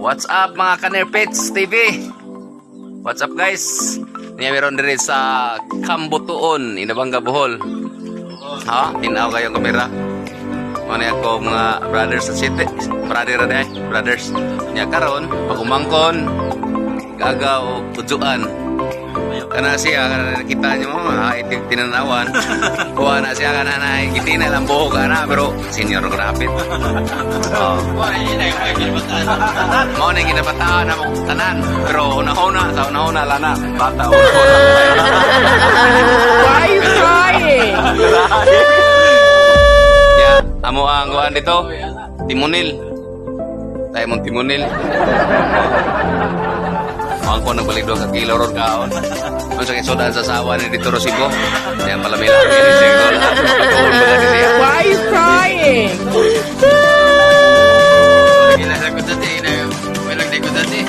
What's up, mga Kanerpits TV? What's up, guys? Niya meron diri sa Kambutuon, Inabanga, Bohol. Ha? Tinaw kayo kamera. Mao ni ako mga brothers sa city. Brother ra day, brothers. Niya karon pagumangkon gaga o tujuan. Kana siya, kana nakita niyo mo, ha, itig tinanawan. Kuha na siya, kana na, gitina lang buhok, kana, pero senior grapit. Oh. Mao na ginabataan na mo tanan, pero una-una, sa una-una lana, bata una-una. Why are you crying? Ya, amo ang kuan dito, timunil. Tayo mong timunil. Ang ko nagbalik doon ka kilo ron kaon. Ang sakit soda sa sawa ni dito Rosigo. Kaya malamila ang ini siya. Patuon ba ni siya? Why are you crying? Gila ko dati, walang di ko dati.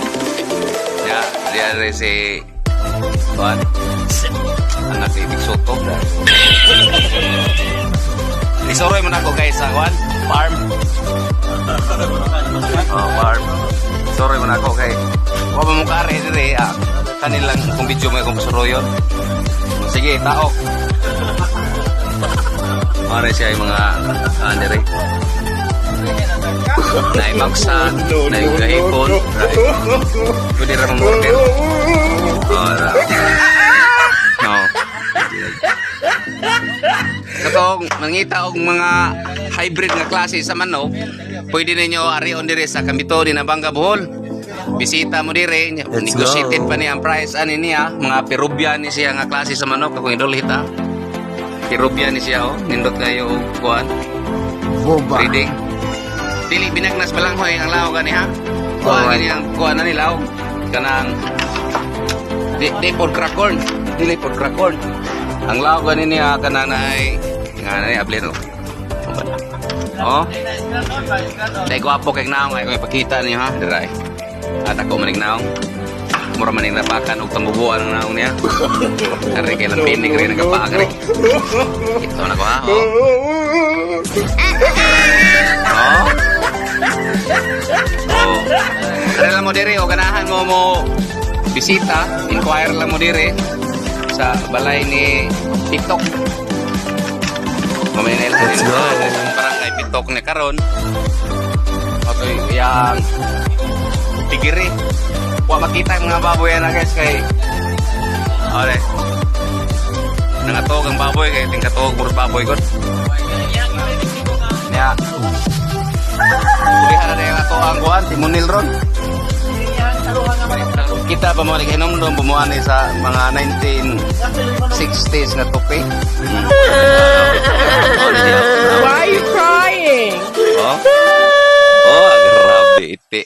Ya, diyan rin si kuan. Anak ni Big Soto. Isuroy mo na ako, guys, sa kuan, farm. Oh, farm. Suroy mo na ako kay wa mo kare dire ah, kanilang kung video mo akong pasuroyon. Sige, tao. Mare siya yung mga dire. Naay maksa, naay gahipon, right. Pwede ra mong order. Oh, ra. No. Katong mangita og mga hybrid nga klase sa manok, pwede ninyo arion dire sa Kambito, Dinabanga, Bohol. Bisita mo dire, negotiated pa niya ang price ani niya, mga Peruvian ni siya nga klase sa manok, akong idol hita. Peruvian ni siya oh, nindot kayo og kuan. Boba. Breeding. Dili binagnas balanghoy ang laog ani ha. Kuan gani ang kuan na ni laog kanang di di pod cracorn, dili pod cracorn. Ang laog gani niya kanang ay nga na ni ablino. Oh. Dai gwapo kay naong ay ko ipakita niyo ha, diray. At ako maning naong. Mura maning napakan og tambubuan ang naong niya. Ari kay lang tinig rin nagapaak rin. Ito na ko ha. Oh. Oh. Oh. Ari lang mo diri o ganahan mo mo bisita, inquire lang mo diri sa balay ni TikTok. Mamaya na Let's go. Barangay Pitok ni karon. Okay, yang tigiri. Wa makita ang mga baboy na, guys, kay Ore. Nangatog ang baboy kay tingkatog puro baboy god. Ya. Kulihan na yung ato ang kuan, timunil ron. Kita pa mo ni doon bumuan ni sa mga 1960s nga tupi. Why are you crying? Oh. Oh, grabe iti.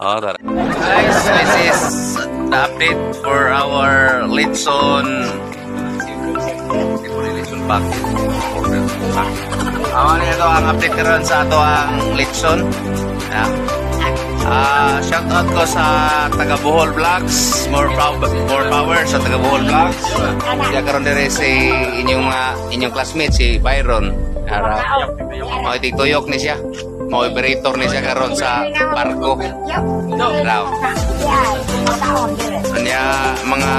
Oh, tara. Guys, this is the update for our Litson. Litson pack. Order pack. Amo ni ito ang update karon sa ato ang Litson. Yeah. Shout out ko sa taga Bohol Vlogs, more power sa taga Bohol Vlogs. Siya karon dire si inyong mga inyong classmate si Byron. Ara. Mao tuyok ni siya. Mao operator ni siya karon sa barko. Raw. Anya mga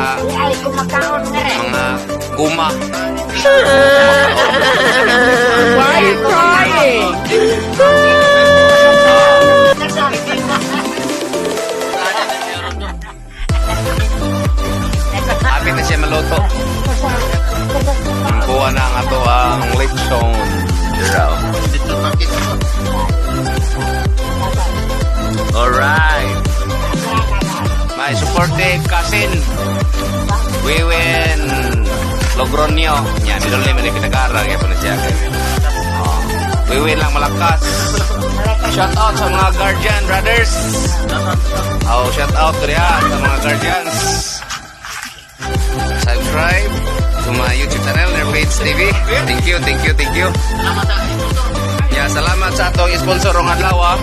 mga guma. Why are you crying? Hapit na siya maluto. Kuha na ang ato ang lechon. Raw. Dito bakit? Alright. My supportive cousin, Wiwin Logronio. Nya, middle name ni Pinagara. Kaya po na siya. Oh. Wiwin lang malakas. Shout out sa mga Guardian Brothers. Oh, shout out ko diha sa mga Guardians. Subscribe to my YouTube channel, Nerfates TV. Thank you, thank you, thank you. Yeah, salamat sa atong sponsor rong adlaw. Ah.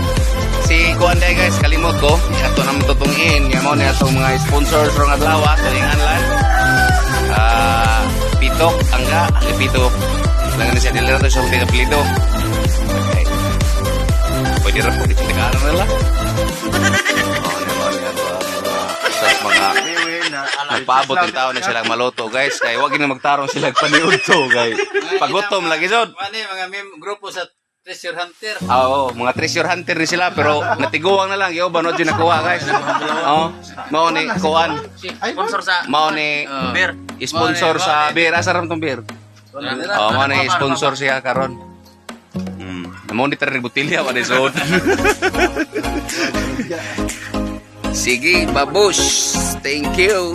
Si Kuan day, guys, kalimot ko. Ato naman tutungin. Ya mo ni atong mga sponsors rong adlaw, ah, tulingan lang. Ah, Pitok, angga, ang Pitok. Lang ni siya dili ra to siya apelyido. Okay. Pwede ra po nagaaral nila. Oh, ni mo ni ato ang mga sa mga nagpaabot ng tao na silang maluto, guys, kay wag gini magtarong sila paniudto kay pagutom lagi jud. Mani mga mem grupo sa Treasure Hunter. Ah, oo, mga treasure hunter ni sila pero natiguang na lang yo ba no jud nakuha, guys. Oo. Mao ni kuan. Sponsor sa Mao ni beer. Sponsor sa beer. Asa ram tong beer? Oh, mao ni sponsor siya karon. Mao ni tara botilya pa ni suod. Sige, babush. Thank you.